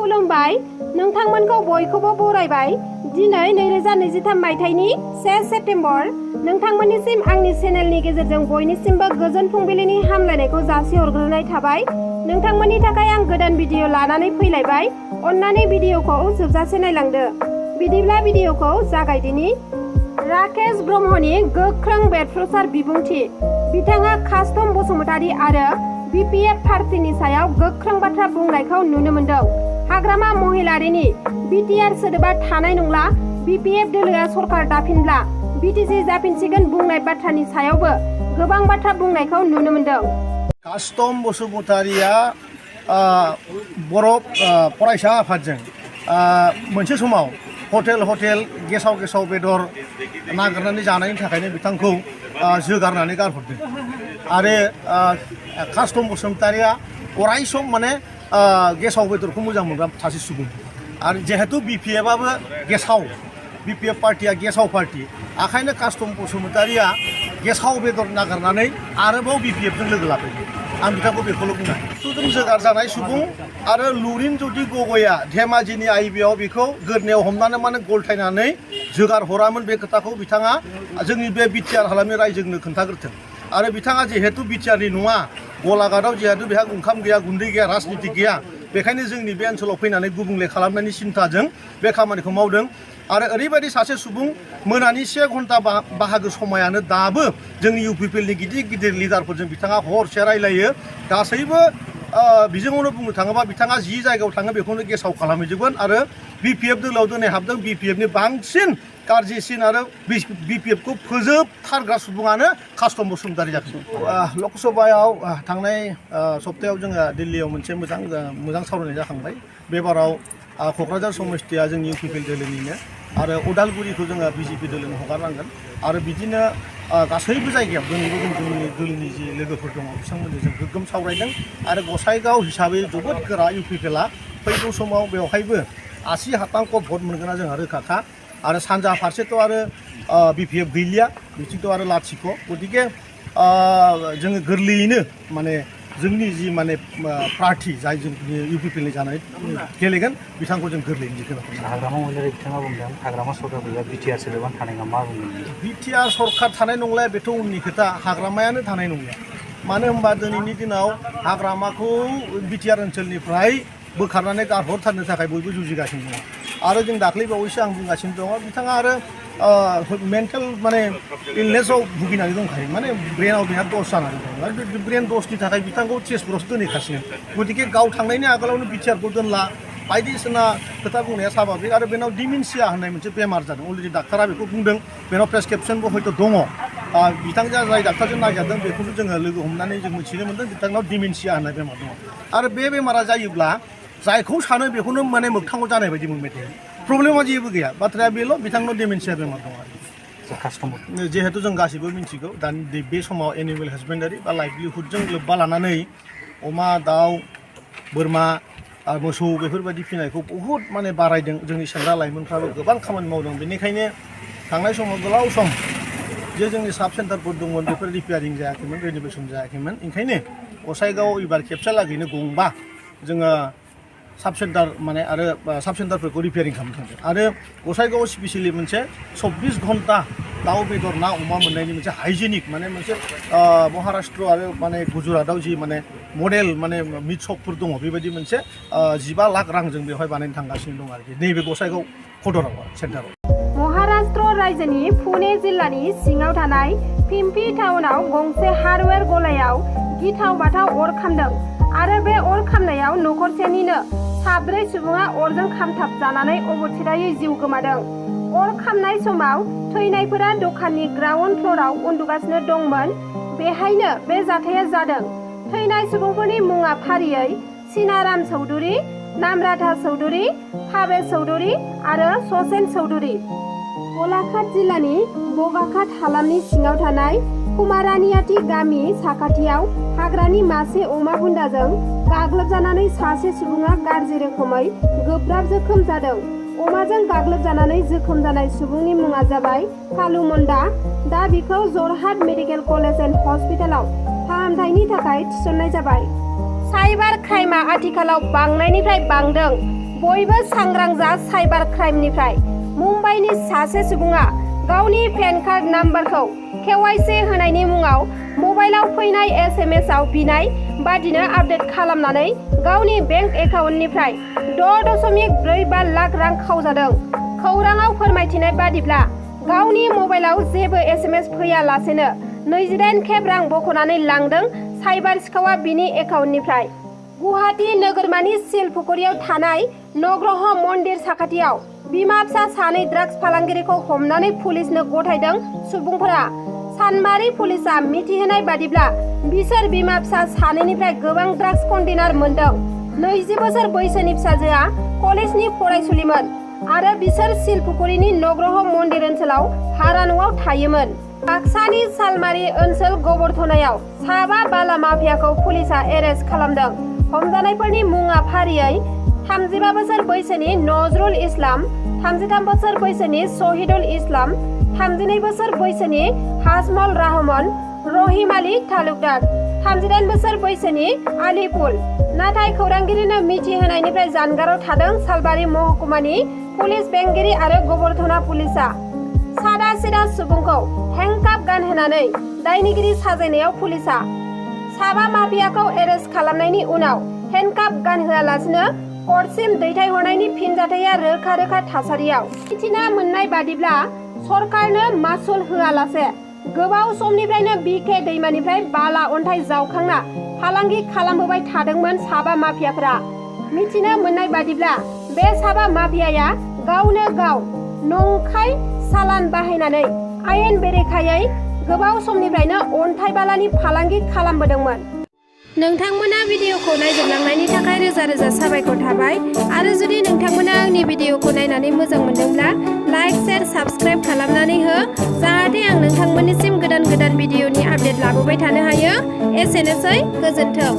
खुलुमबाय नोंथांमोनखौ बयखौबो बरायबाय दिनै 2023 मायथाइनि 1 सेप्तेम्बर नोंथांमोननिसिम आंनि चेनेलनि गेजेरजों बयनिसिमबो गोजोन फुंबिलिनि हामलायनायखौ जासिहरग्रोनाय थाबाय नोंथांमोननि थाखाय आं गोदान भिडिअ लानानै फैलायबाय अन्नानै भिडिअखौ जोबजासे नायलांदो बिदिब्ला भिडिअखौ जागायदिनि राकेश ब्रह्मनि गोख्रों बेरफ्रुसार बिबुंथि बिथाङा कास्टम बसुमतारी आरो बीपीएफ पार्टीनि सायाव गोख्रों बाथ्रा बुंनायखौ नुनो मोन्दों हाग्रामा महिलारिनि बीटीआर सोदोबा थानाय नंला बीपीएफ दोलोआ सरकार दाफिनब्ला बीटीसी जाफिनसिगोन बुंनाय बाथ्रानि सायावबो गोबां बाथ्रा बुंनायखौ नुनो मोन्दों कास्टम बसुमतारीया बर' फरायसा आफादजों मोनसे समाव हटेल गेसाव बेदर नागिरनानै जानायनि थाखायनो बिथांखौ जोगारनानै गारहरदों आरो कास्टम बसुमतारीया अराय सम माने गेसाव बेदरखौ मोजां मोनग्रा सासे सुबुं आरो जिहेतु बीपीएफआबो गेसाव बीपीएफ पार्टिया गेसाव पार्टी आखायनो कास्टम बसुमतारीया गेसाव बेदर नागिरनानै आरोबाव बीपीएफजों लोगो लाफैदों आं बिथांखौ बेखौल' बुंनो सुदुं जोगार जानाय सुबुं आरो लुरिन ज्योति गगैआ धेमाजिनि आइबिआव बेखौ गोदनायाव हमनानै माने गलथायनानै जोगार हरामोन बे खोथाखौ बिथाङा जोंनि बे बिटिआर हालामनि रायजोनो खोन्थाग्रोथों आरो बिथाङा जिहेतु बिटिआरनि नङा गलाघाटआव जिहेतु बेहा ओंखाम गैया गुन्दै गैया राजनिति गैया बेखायनो जोंनि बे ओनसोलाव फैनानै गुबुंले खालामनायनि सिन्थाजों बे खामानिखौ मावदों आरो ओरैबायदि सासे सुबुं मोनानि 1 घन्टा बाहागो समायानो दाबो जोंनि इउपिपिएलनि गिदिर लिडारफोरजों बिथाङा हरसे रायलायो गासैबो बिजोङावनो बुंनो थाङोबा बिथाङा जि जायगायाव थाङो बेखौनो गेसाव खालामहैजोबगोन आरो बीपीएफ दोलोआव दिनै हाबदों बीपीएफनि बांसिन गाज्रिसिन आरो बीपीएफखौ फोजोबथारग्रा सुबुङानो कास्टम बसुमतारी जाफिनदों लकसभायाव थांनाय सप्तायाव जोङो दिल्लीयाव मोनसे मोजां सावरायनाय जाखांबाय बेबाराव क'क्राझार समस्तिया जोंनि इउपिपिएल दोलोनिनो आरो उदालगुरिखौ जोङो बीजेपी दोलोनो हगारनांगोन आरो बिदिनो गासैबो जायगायाव जोंनि दोलोनि जि लोगोफोर दङ बिथांमोनजों जों गोग्गोम सावरायदों आरो गसाइगाव हिसाबै जोबोद गोरा इउपिपिएलआ फैगौ समाव बेवहायबो 80 हातांख भट मोनगोना जोंहा रोखाखा आरो सानजा फारसेथ' आरो बीपीएफ गैलिया बिथिंथ' आरो लाथिख' गतिके जोङो गोरलैयैनो माने जोंनि जि माने पार्टी जाय जोंनि इउपिपिएलनि जानानै गेलेगोन बिथांखौ जों गोरलैयैनो जिखोनो हाग्रामा महिलारि बिथाङा बुंदों हाग्रामा सरकार गैया बिटिआर सोदोबानो थानाय नङा मा बुंदों बिटिआर सरकार थानाय नंला बेथ' उननि खोथा हाग्रामायानो थानाय नंला मानो होनबा दिनैनि दिनाव हाग्रामाखौ बिटिआर ओनसोलनिफ्राय बोखारनानै गारहरथारनो थाखाय बयबो जुजिगासिनो दङ आरो जों दाख्लै बावैसो आं बुंगासिनो दङ बिथाङा आरो मेन्टेल माने इलनेसआव भुगिनानै दंखायो माने ब्रेनाव बेहा दस जानानै दं आरो बे ब्रेन दसनि थाखाय बिथांखौ तेजपुरावसो दोनहैखासिनो गतिके गाव थांनायनि आगोलावनो बिटिआरखौ दोनला बायदिसिना खोथा बुंनाया स्वाभाबिक आरो बेनाव डिमेनशिया होननाय मोनसे बेमार जादों अलरेडि डाक्टारा बेखौ बुंदों बेनाव प्रेसक्रिपसनबो हयथ' दङ बिथांजों जाय डाक्टारजों नागिरदों बेखौनो जोङो लोगो हमनानै जों मिथिनो मोन्दों बिथांनाव डिमेनशिया होननाय बेमार दङ आरो बे बेमारा जायोब्ला जायखौ सानो बेखौनो माने मोगथाङाव जानाय बायदि मोनबाय थायो प्रब्लेमा जेबो गैया बाथ्राया बेल' बिथांनाव डिमेनशिया बेमार दङ आरो जिहेतु जों गासैबो मिथिगौ दानि बे समाव एनिमेल हासबेन्डारि बा लाइभलिहुडजों लोब्बा लानानै अमा दाउ बोरमा मोसौ बेफोरबायदि फिनायखौ बहुद माने बारायदों जोंनि सेंग्रा लाइमोनफ्राबो गोबां खामानि मावदों बेनिखायनो थांनाय समाव गोलाव सम जे जोंनि साब सेन्टारफोर दंमोन बेफोर रिपेयारिं जायाखैमोन रेन'भेसन जायाखैमोन ओंखायनो गसाइगाव एबार खेबसे लागैनो गंबा जोङो साब सेन्टार माने आरो साब सेन्टारफोरखौ रिपेयारिं खालामनो थांदों आरो गसाइगावआव स्पेसियेलि मोनसे 24 घन्टा दाउ बेदर ना अमा मोननायनि मोनसे हाइजेनिक माने मोनसे महाराष्ट्र आरो माने गुजरातआव जि माने मडेल माने मिट शपफोर दङ बेबायदि मोनसे 15 लाख रांजों बेवहाय बानायनो थांगासिनो दं आरोखि नैबे गसाइगाव खदराव सेन्टाराव महाराष्ट्र रायजोनि पुणे जिल्लानि सिङाव थानाय पिम्पी टाउनाव गंसे हार्डवेर गलायाव गिथाव बाथाव अर खामदों आरो बे अर खामनायाव नखरसेनिनो 4 सुबुङा अरजों खामथाबजानानै अबथिरायै जिउ गोमादों अर खामनाय समाव थैनायफोरा दखाननि ग्राउन्ड फ्ल'राव उन्दुगासिनो दंमोन बेहायनो बे जाथाया जादों थैनाय सुबुंफोरनि मुङा फारियै सिनाराम चौधुरी नामराथा चौधुरी भाबेश चौधुरी आरो ससेन चौधुरी गलाघाट जिल्लानि बगाघाट हालामनि सिङाव थानाय कुमारानियाथि गामि साखाथियाव हाग्रानि मासे अमा बुन्दाजों गाग्लोबजानानै सासे सुबुङा गाज्रि रोखोमै गोब्राब जोखोम जादों अमाजों गाग्लोबजानानै जोखोम जानाय सुबुंनि मुङा जाबाय कालु मन्डा दा बिखौ जरहाट मेडिकेल कलेज एन्ड हस्पिटालाव फाहामथायनि थाखाय थिसननाय जाबाय साइबार क्राइमआ आथिखालाव बांनायनिफ्राय बांदों बयबो सांग्रां जा साइबार क्राइमनिफ्राय। मुम्बाइनि सासे सुबुङा गावनि पेन कार्ड नाम्बारखौ KYC होनायनि मुङाव मबाइलाव फैनाय SMS आव बिनाय बादिनो आपडेट खालामनानै गावनि बेंक एकाउन्टनिफ्राय 6.45 लाख रां खावजादों। खौराङाव फोरमायथिनाय बादिब्ला गावनि मबाइलाव जेबो SMS फैयालासेनो 28 खेब रां बख'नानै लांदों साइबार सिखावा बिनि एकाउन्टनिफ्राय। गुवाहाटी नोगोरमानि सिलपुखुरियाव थानाय नग्रह मन्दिर साखाथियाव बिमा फिसा सानै ड्राग्स फालांगिरिखौ हमनानै पुलिसनो गथायदों सुबुंफोरा। सानबारि पुलिसा मिथिहोनाय बादिब्ला बिसोर बिमा फिसा सानैनिफ्राय गोबां ड्राग्स कन्टेनार मोनदों। 20 बोसोर बैसोनि फिसाजोआ कलेजनि फरायसुलिमोन आरो बिसोर सिलपुखुरिनि नग्रह मन्दिर ओनसोलाव भारा न'आव थायोमोन। बाक्सानि सालमारि ओनसोल गबरधनायाव साबा बाला माफियाखौ पुलिसा एरेस्ट खालामदों। हमजानायफोरनि मुङा फारियै 35 बोसोर बैसोनि नजरुल इस्लाम, 33 बोसोर बैसोनि शहीदुल इस्लाम, 32 बोसोर बैसोनि हाजमल रहमान, रहिम आली तालुकदार, 38 बोसोर बैसोनि आलिपुल। नाथाय खौरांगिरिनो मिथिहोनायनिफ्राय जानगाराव थादों सालबारि महकुमानि पुलिस बेंगिरि आरो गबरधना पुलिसा। सादा सिदा सुबुंखौ हेंकाप गानहोनानै दायनिगिरि साजायनायाव पुलिसा साबा माफियाखौ एरेस्ट खालामनायनि उनाव हेंकाप गानहोआलासिनो कर्टसिम दैथायहरनायनि फिनजाथाया रोखा रोखा थासारियाव। मिथिना मोननाय बादिब्ला सरकारनो मासुल होआलासे गोबाव समनिफ्रायनो BK दैमानिफ्राय बाला अन्थाइ जावखांना फालांगि खालामबोबाय थादोंमोन साबा माफियाफोरा। मिथिनो मोननाय बादिब्ला बे साबा माफियाया गावनो गाव नंखाय सालान बाहायनानै आयेन बेरेखायै गोबाव समनिफ्रायनो अन्थाइ बालानि फालांगि खालामबोदोंमोन। नोंथांमोना भिडिअखौ नायजोबलांनायनि थाखाय रोजा रोजा साबायखर थाबाय। आरो जुदि नोंथांमोना आंनि भिडिअखौ नायनानै मोजां मोनदोंब्ला लाइक, शेयार, साबस्क्राइब खालामनानै हो, जाहाथे आं नोंथांमोननिसिम गोदान भिडिअनि आपडेट लाबोबाय थानो हायो। एसेनोसै, गोजोन्थों।